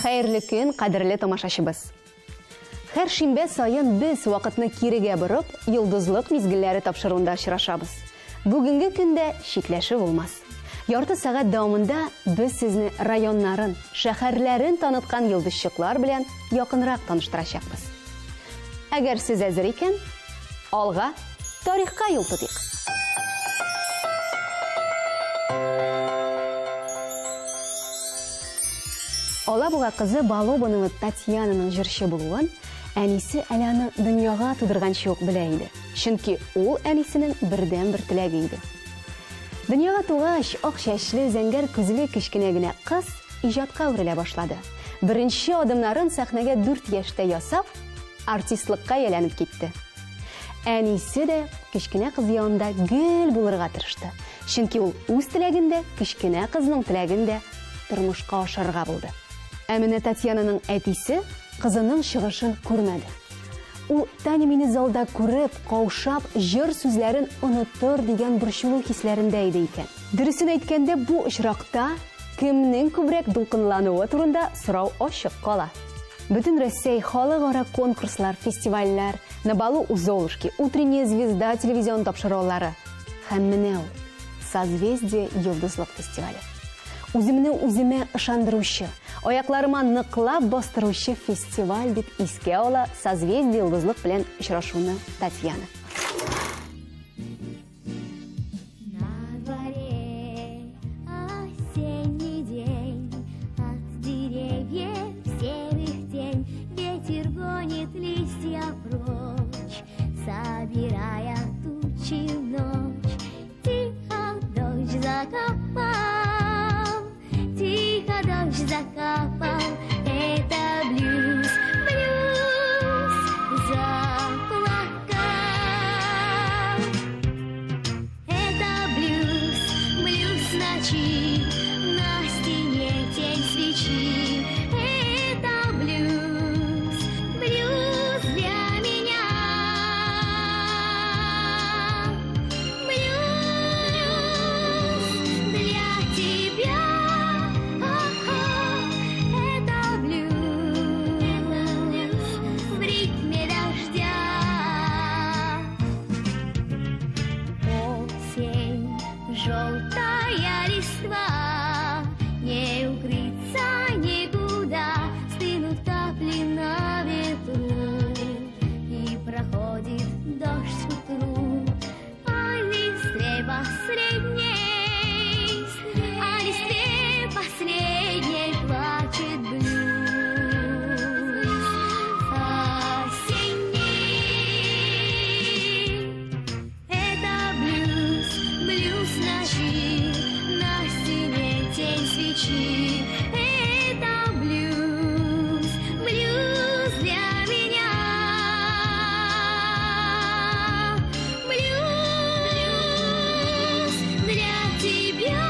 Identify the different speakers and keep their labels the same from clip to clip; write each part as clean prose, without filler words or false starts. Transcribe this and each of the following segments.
Speaker 1: Хәерле көн, кадерле тамашачыбыз. Һәр шимбә саен без вакытны кирегә борып, йолдызлык мизгелләре тапшыруында очрашабыз. Бүгенге көндә читләшеп булмас. Ярты сәгать дәвамында без сезне районнарын, шәһәрләрен таныткан йолдызчыклар белән якынрак таныштырачакбыз. Әгәр сез әзер икән, алга, тарихка юл тотыйк. Алабуга кызы Балобанова Татьянаның җырчы булуын әнисе әле аны дөньяга тудырганчы ук белә иде. Чөнки ул әнисенең бердәнбер теләге иде. Дөньяга тугач, ак чәчле, зәңгәр күзле кечкенә генә кыз иҗатка үрелә башлады. Беренче адымнарын сәхнәгә 4 яшьтә ясап, артистлыкка әйләнеп китте. Әнисе дә кечкенә кыз янында гел булырга тырышты. Чөнки ул үз теләген дә, кечкенә кызның теләген дә тормышка ашырырга булды. Ә менә Татьянаның әтисе кызының чыгышын күрмәде. Ул Таня мине залда күреп, каушап, җыр сүзләрен онытыр дигән борчылу хисләрендә иде икән. Дөресен әйткәндә, бу очракта кемнең күбрәк дулкынлануы турында сорау ачык кала. Бөтен Рәсәй, халыкара конкурслар, фестивальләр, На балу у Золушки, Утренняя звезда телевизион тапшырулары һәм менә ул, Созвездие йолдызлык фестивале. Үземне үземә ышандыручы, аякларыма ныклап бастыручы фестиваль дип искә ала Созвездие йолдызлык белән очрашуны Татьяна.
Speaker 2: На дворе осенний день, от деревьев серых тень, ветер гонит листья прочь, собирая тучи в ночь. Тихо дождь закапал, тихо дождь закапал, это блюз, блюз заплакал. Это блюз, блюз ночи, на стене тень свечи. Это блюз, блюз для меня. Блюз для тебя. Ага, это блюз в ритме дождя. Осень, желтая листва, не укрыться никуда, стынут капли на ветру, и проходит дождь к утру. А листве последней, а листве последней плачет блюз осенний. Это блюз, блюз ночи, на стене тень свечи. Это блюз, блюз для меня. Блюз для тебя.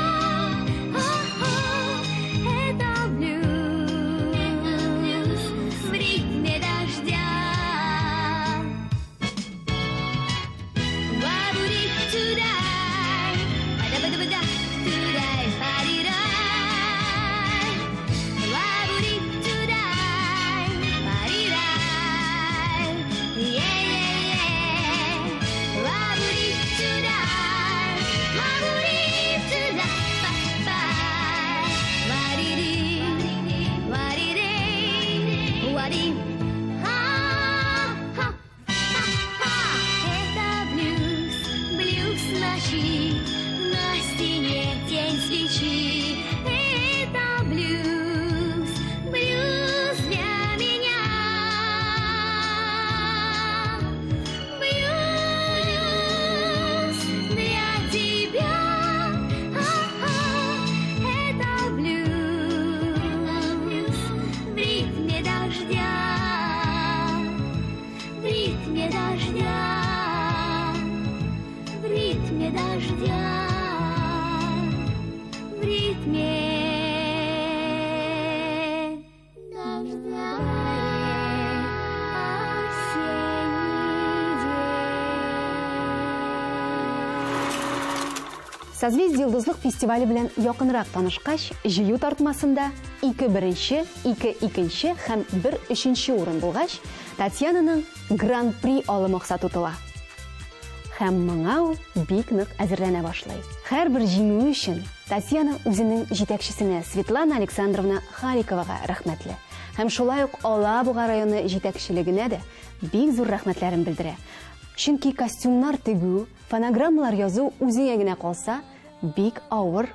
Speaker 2: Ага, это блюз в ритме дождя. Вабури-тудай, ба-да-ба-да-ба-да, тудай, ба-ди-дай. Вабури-тудай, ба-ди-дай, е-е-е. Вабури-тудай, вабури-тудай, ба-бай. Ва-ди-ди, ва-ди-дей, ва-ди. Ха-ха. Ха-ха! Это блюз, блюз ночи, на стене тень свечи. Это блюз, блюз для меня. Блюз для тебя. Ага, это блюз в ритме дождя. В ритме дождя, в ритме дождя, в ритме дождя. Осенний день.
Speaker 1: Созвездие йолдызлык фестивале белән якынрак танышкач, җыю тартмасында ике беренче, ике икенче һәм бер өченче урын булгач, Татьянаның Гран-при алу максаты тотыла. Һәм моңа ул бик нык әзерләнә башлый. Һәрбер җиңүе өчен Татьяна үзенең җитәкчесенә Светлана Александровна Халиковага рәхмәтле. Һәм шулай ук Алабуга районы җитәкчелегенә дә бик зур рәхмәтләрен белдерә. Чөнки костюмнар тегү, фонограммалар язу үзеңә генә калса, бик авыр.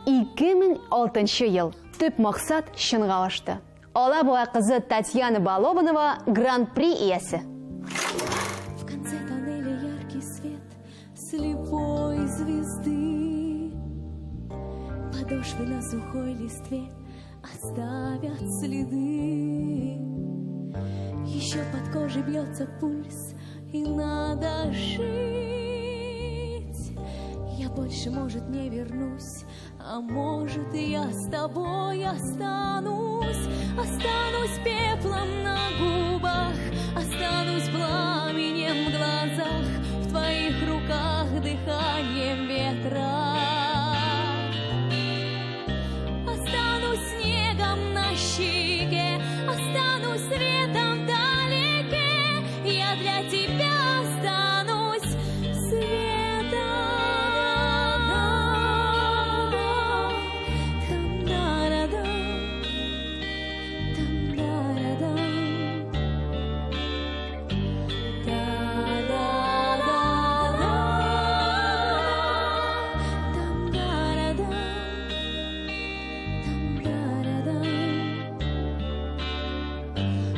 Speaker 1: 2006 ел. Төп максат чынга ашты. Алабуга кызы Татьяна Балобанова Гран-при иясе.
Speaker 3: В конце тоннеля яркий свет слепой звезды. Подошвы на сухой листве оставят следы. Еще под кожей бьется пульс, и надо жить. Я больше, может, не вернусь, а может, я с тобой останусь. Останусь пеплом на губах, останусь пламенем в глазах, в твоих руках дыханием ветра. Останусь снегом на щеке, останусь светом вдалеке. Я для тебя останусь светом. Там-да-да-да, там-да-да-да. Да-да-да-да, там-да-да-да, там-да-да-да.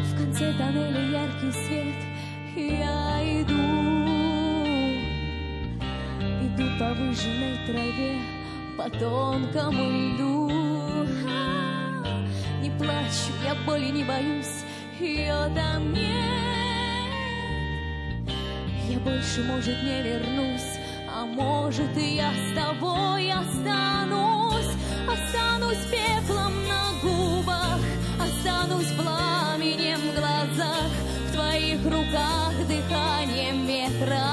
Speaker 3: В конце тоннеля яркий свет, и я иду, иду по выжженной траве, по тонкому льду. Не плачу, я боли не боюсь, ее там нет. Я больше, может, не вернусь, а может, и я с тобой останусь. Останусь пеплом на губах, останусь пламенем в глазах, в твоих руках дыханием ветра.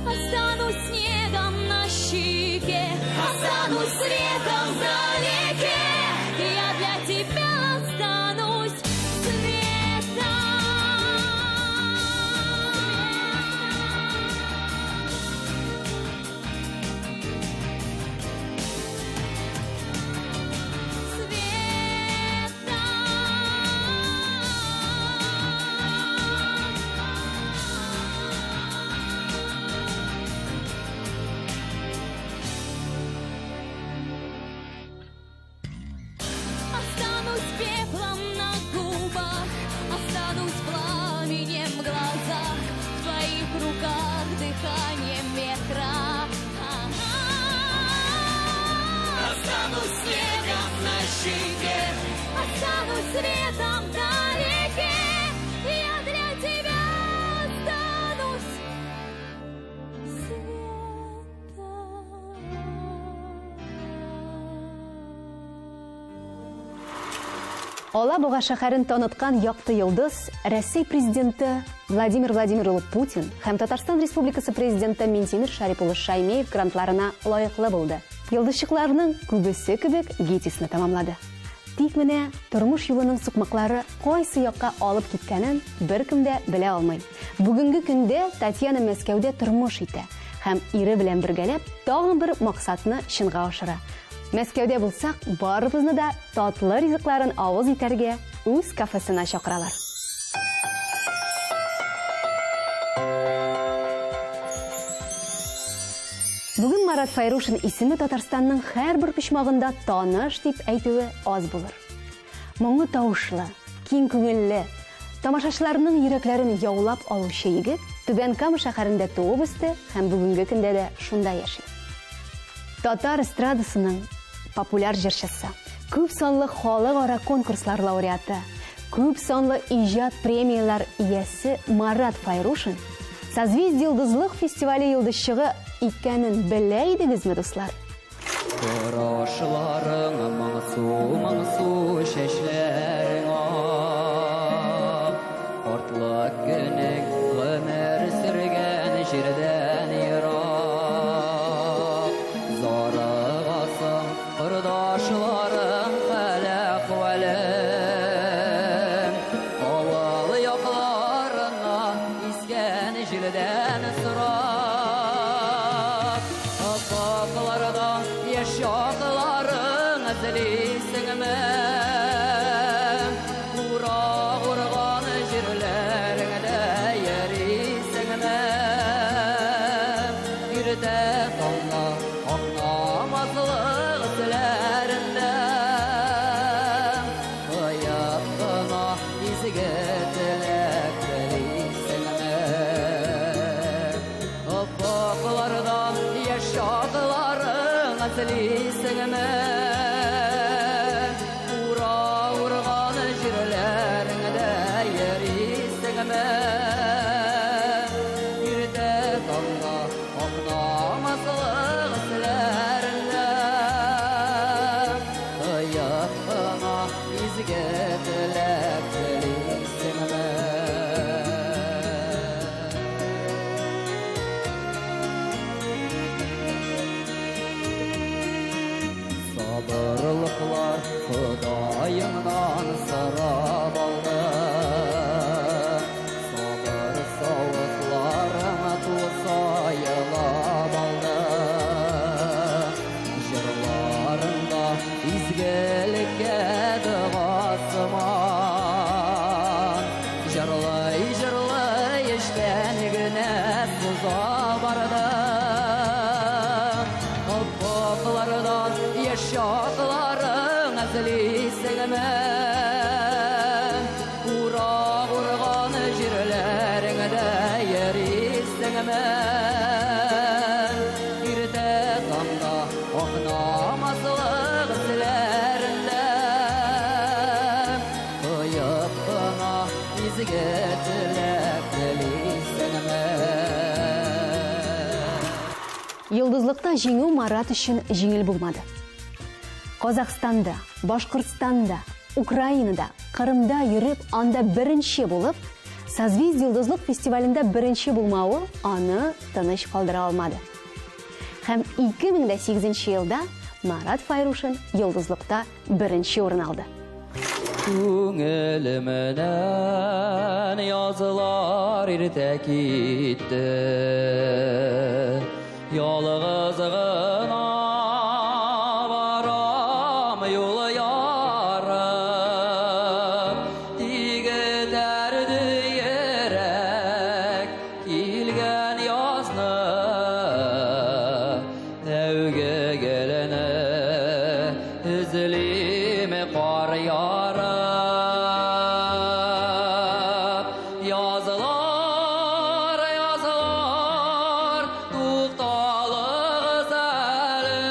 Speaker 3: Останусь снегом на щеке, останусь светом вдалеке. Я для тебя останусь светом. Останусь пеплом на губах, останусь пламенем в глазах, в твоих руках дыханием ветра.
Speaker 4: Останусь снегом на щеке,
Speaker 3: Останусь светом вдалеке, я для тебя останусь светом.
Speaker 1: Алабуга шәһәрен таныткан якты йолдыз Россия президенты Владимир Владимир улы Путин һәм Татарстан Республикасы президенты Минтимер Шарип улы Шаймиев грантларына лаеклы булды. Йолдызчыкларның күбесе кебек ГИТИСны тәмамлады. Тик менә тормыш юлының сукмаклары кайсы якка алып киткәнен беркем дә белә алмый. Бүгенге көндә Татьяна Мәскәүдә тормыш итә һәм ире белән бергәләп тагын бер максатны чынга ашыра. Мәскәүдә булсак, барыбызны да татлы ризыкларын авыз итәргә үз кафесына чакыралар. Бүген Марат Файрушин исеме Татарстанның һәрбер почмагында таныш дип әйтүе аз булыр. Моңлы тавышлы, киң күңелле, тамашачыларның йөрәкләрен яулап алучы егет Түбән Кама шәһәрендә туып үсте һәм бүгенге көндә дә шунда яши. Татар эстрадасының популяр җырчысы, күп санлы халыкара конкурслар лауреаты, күп санлы иҗат премияләр иясе Марат Файрушин Созвездие йолдызлык фестивале йолдызчыгы икәнен белә идегезме, дуслар?
Speaker 5: Карашларың моңсу, моңсу, чәчләрең ак. Картлык көнең гомер сөргән җирдән ерак. Зарыгасың. эзлисеңме? Ура урган җирләреңдә йөрисеңме? Иртә таңда ак намазлык эзләрендә Тоеп кына изге теләк телисеңме? Сабырлыклар Ходаеңнан сорап алды. Сабыр савытларың тулса елап алды. Җырларыңда изгелеккә дога сыман. Җырлый, җырлый эчтән генә суза барды. Офыклардан яшь чакларың эзлисеңме? Урак урган җирләреңдә йөрисеңме? Иртә таңда ак намазлык эзләрендә Тоеп кына изге теләк телисеңме?
Speaker 1: Йолдызлыкта җиңү Марат өчен җиңел булмады. Казахстанда, Башкортстанда, Украинада, Кырымда йөреп, анда беренче булып, Созвездие йолдызлык фестивалендә беренче булмавы аны тыныч калдыра алмады. Һәм 2008 елда Марат Файрушин йолдызлыкта беренче урын алды.
Speaker 5: Күңелемнән язлар иртә китте. Ялгыз гына барам юл ярып. Тик өзәрде йөрәк килгән язны. Тәүге гөлне эзлим кар ярып. Язлар, язлар, тукталыгыз әле.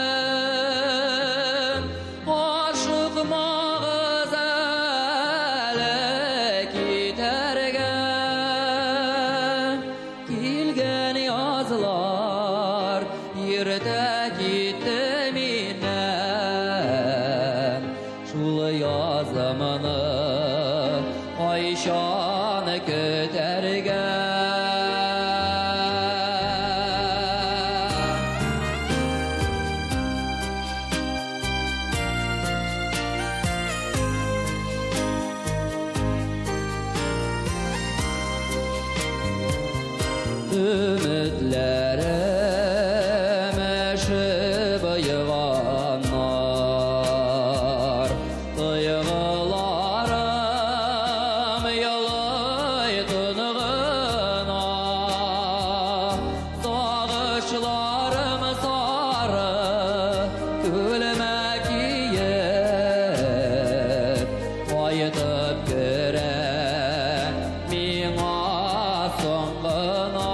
Speaker 5: Ашыкмагыз әле китәргә. Килгән язлар иртә китте миннән. Шул язымны кайчан көтәргә? Өметләрем өшеп оеганнар, Тойгыларым елый тын гына. Сагышларым сары күлмәк киеп, Кайтып керә миңа соң гына.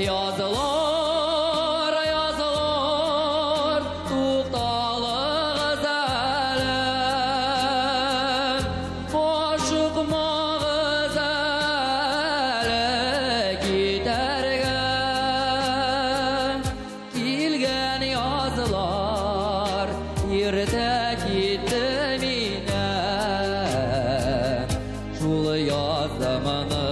Speaker 5: Язлар, язлар, тукталыгыз әле. Ашыкмагыз әле китәргә. Килгән язлар иртә китте миннән. Шул язымны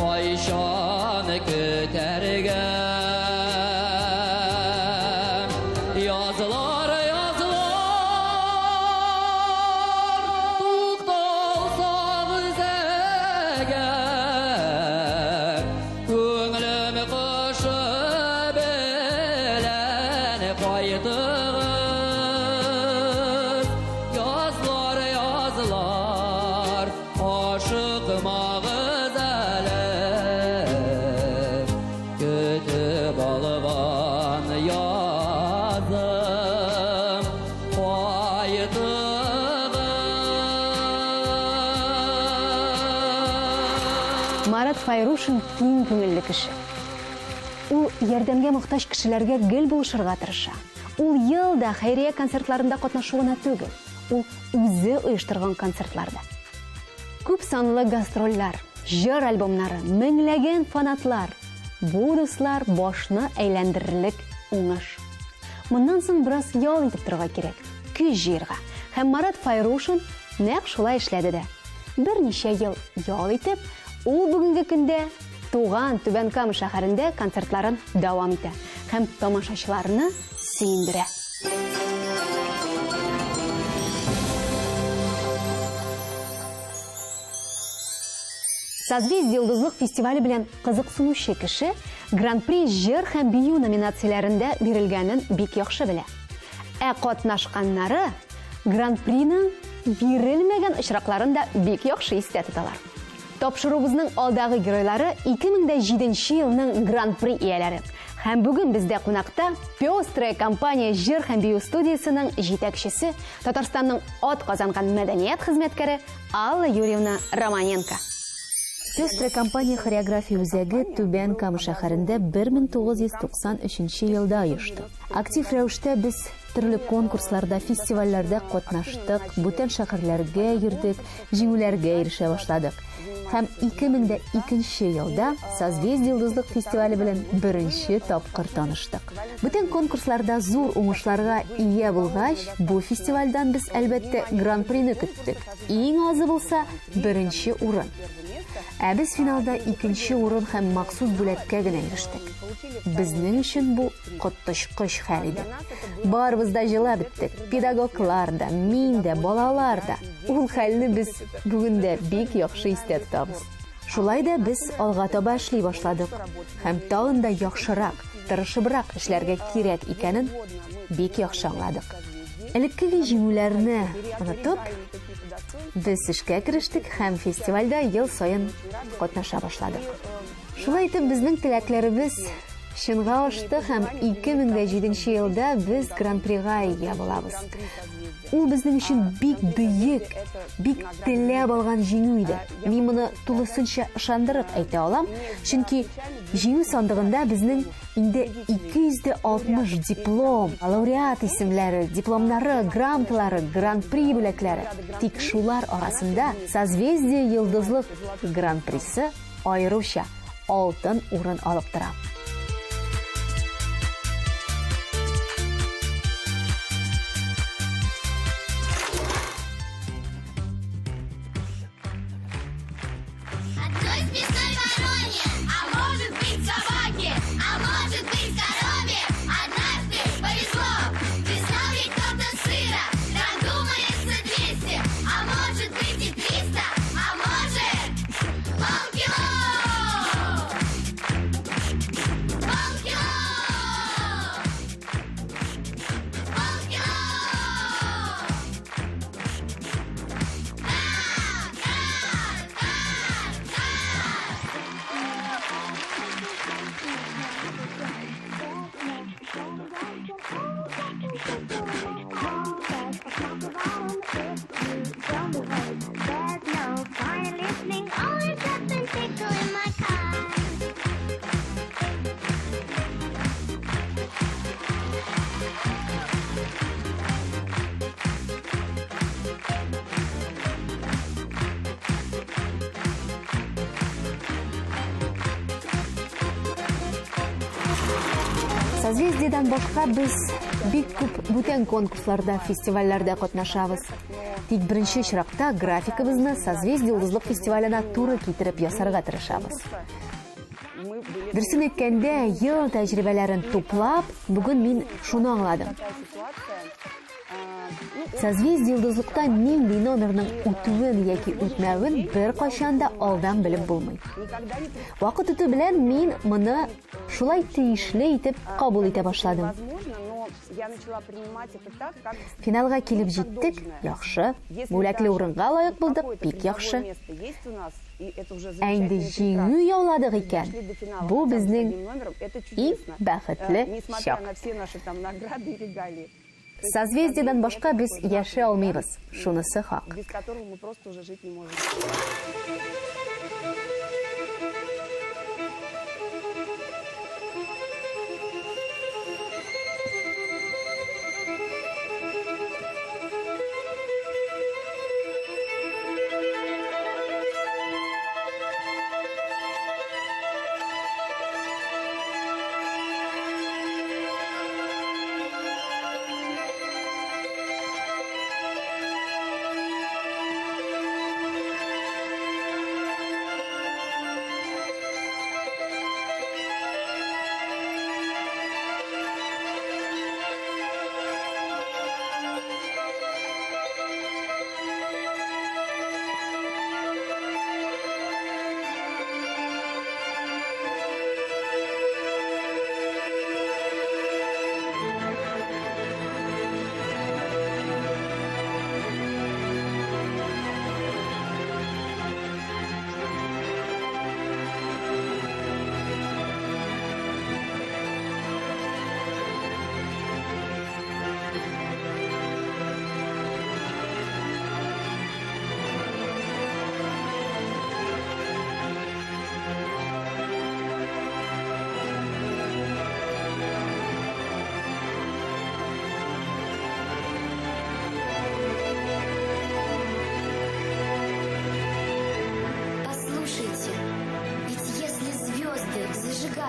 Speaker 5: кайчан көтәргә? Язлар, язлар, тукталсагыз әгәр, Күңелем кошы белән кайтыгыз. Язлар, язлар, ашыкмагыз әле. Көтеп алган язым, кайтыгыз.
Speaker 1: Марат Файрушин киң күңелле кеше. Ул ярдәмгә мохтаҗ кешеләргә гел булышырга тырыша. Ул ел да хәйрия концертларында катнашу гына түгел, ул үзе оештырган концертларда. Күп санлы гастрольләр, җыр альбомнары, меңләгән фанатлар. Бу, дуслар, башны әйләндерерлек уңыш. Моннан соң бераз ял итеп торырга кирәк, көч җыерга. Һәм Марат Файрушин нәкъ шулай эшләде дә. Берничә ел ял итеп, ул бүгенге көндә туган Түбән Кама шәһәрендә концертларын дәвам итә һәм тамашачыларны сөендерә. Созвездие йолдызлык фестивале белән кызыксынучы кеше Гран-при җыр һәм бию номинацияләрендә бирелгәнен бик яхшы белә. Ә катнашканнары Гран-приның бирелмәгән очракларын да бик яхшы истә тоталар. Тапшыруыбызның алдагы геройлары 2007 елның Гран-при ияләре. Һәм бүген бездә кунакта Пестрая компания җыр һәм бию студиясенең җитәкчесе, Татарстанның ат казанган мәдәният хезмәткәре Алла Юрьевна Романенко. Пестрая компания хореография үзәге Түбән Кама шәһәрендә 1993 елда оешты. Актив рәвештә без төрле конкурсларда, фестивальләрдә катнаштык, бүтән шәһәрләргә йөрдек, җиңүләргә ирешә башладык. Һәм 2002 елда Созвездие йолдызлык фестивале белән беренче тапкыр таныштык. Бүтән конкурсларда зур уңышларга ия булгач, бу фестивальдән без, әлбәттә, гран-прины көттек. Иң азы булса, беренче урын. Ә без финалда икенче урын һәм махсус бүләккә генә ирештек. Безнең өчен бу коточкыч хәл иде. Барыбыз да җылап беттек. Педагоглар да, мин дә, балалар да. Ул хәлне без бүген дә бик яхшы истә тотабыз. Шулай да без алга таба эшли башладык һәм тагын да яхшырак, тырышыбрак эшләргә кирәк икәнен бик яхшы аңладык. Элеккеге җиңүләрне онытып, без эшкә керештек һәм фестивальдә ел саен катнаша башладык. Шулай итеп, безнең теләкләребез чынга ашты һәм 2007 елда без Гран-прига ия булабыз. Ул безнең өчен бик бөек, бик теләп алган җиңү иде. Мин моны тулысынча ышандырып әйтә алам, чөнки җиңү сандыгында безнең инде 260 диплом, лауреат исемләре, дипломнары, грамоталары, гран-при бүләкләре. Тик шулар арасында Созвездие йолдызлык гран-присы аеруча алтын урын алып тора.
Speaker 2: Одной смешной вороне, а может быть собаке, а может быть корове, однажды повезло. Прислал ей кто-то сыра, там думается 200, а может быть и 300, а может полкило. Полкило. Полкило.
Speaker 1: Созвездиедән башка без бик күп бүтән конкурсларда, фестивальләрдә катнашабыз. Тик беренче очракта графикыбызны Созвездие йолдызлык фестиваленә туры китереп ясарга тырышабыз. Дөресен әйткәндә, ел тәҗрибәләрен туплап, бүген мин шуны аңладым. Созвездие йолдызлыкта нинди номерның үтүен яки үтмәвен беркайчан да алдан белеп булмый. Вакыт үтү белән мин моны шулай тиешле итеп кабул итә башладым. Финалга килеп җиттек, яхшы. Бүләкле урынга лаек булдык, бик яхшы. Ә инде җиңү яуладык икән, бу безнең иң бәхетле чак. Созвездиедән башка без яши алмыйбыз, шунысы хак.
Speaker 6: Без которого мы просто уже жить не можем.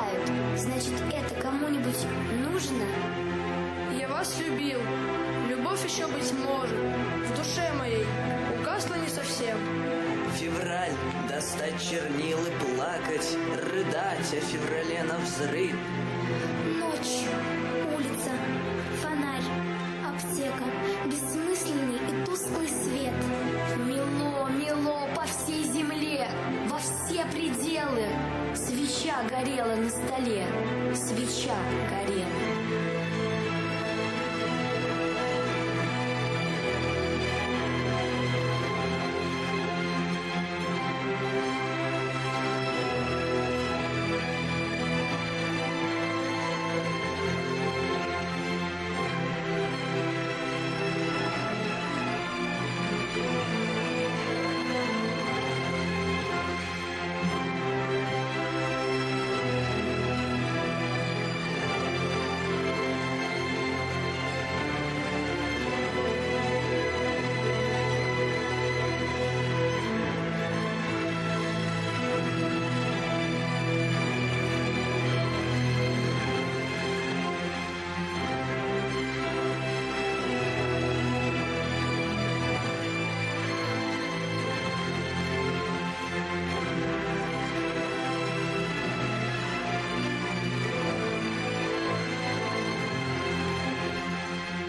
Speaker 2: Помогают. Значит, это кому-нибудь нужно?
Speaker 7: Я вас любил. Любовь еще быть может. В душе моей угасла не совсем.
Speaker 8: Февраль, достать чернил и плакать, рыдать о феврале на взрыв.
Speaker 2: Ночь, улица, фонарь, аптека, бессмысленный и тусклый свет. Мело, мело по всей земле, во все пределы. Свеча горела на столе, свеча горела.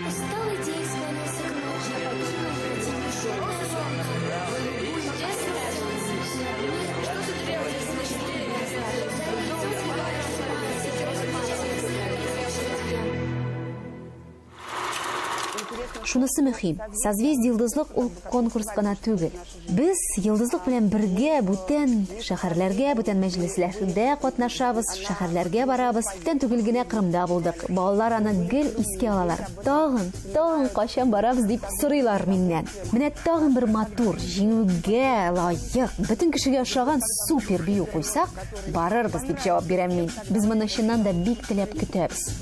Speaker 2: Усталый день склонился к ночи, я покинул
Speaker 1: Шунысы мөһим, Созвездие-Йолдызлык ул конкурс кына түгел. Без Йолдызлык белән бергә бүтән шәһәрләргә, бүтән мәҗлесләрдә катнашабыз, шәһәрләргә барабыз. Күптән түгел генә Кырымда булдык. Балалар аны гел искә алалар. Тагын, тагын кайчан барабыз дип сорыйлар миннән. Менә тагын бер матур, җиңүгә лаек, бөтен кешегә ошаган супер бию куйсак, барырбыз дип җавап бирәм мин. Без моны чыннан да бик теләп көтәбез.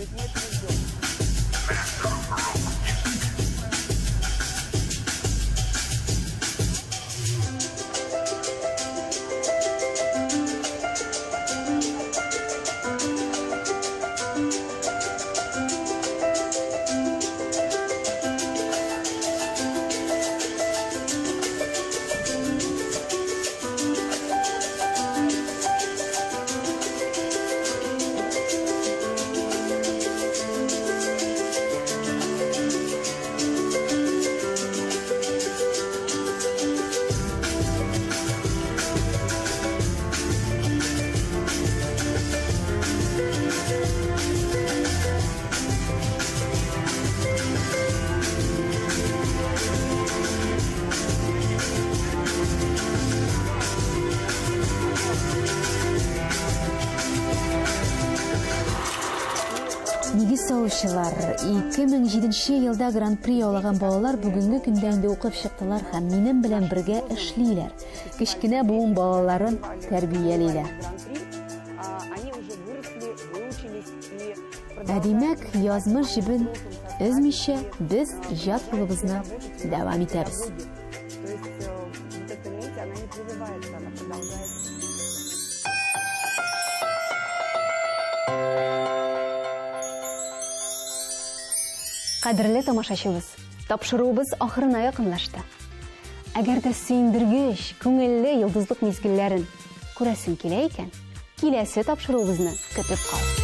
Speaker 1: Нигез салучылар 2007 елда гран-при яулаган балалар бүгенге көндә инде укып чыктылар һәм минем белән бергә эшлиләр. Кечкенә буын балаларын тәрбиялиләр. Ә димәк, язмыш җебен өзмичә, без иҗат юлыбызны дәвам итәбез. Кадерле тамашачыбыз, тапшыруыбыз ахырына якынлашты. Әгәр дә сөендергеч, күңелле йолдызлык мизгелләрен күрәсең килә икән, киләсе тапшыруыбызны көтеп кал.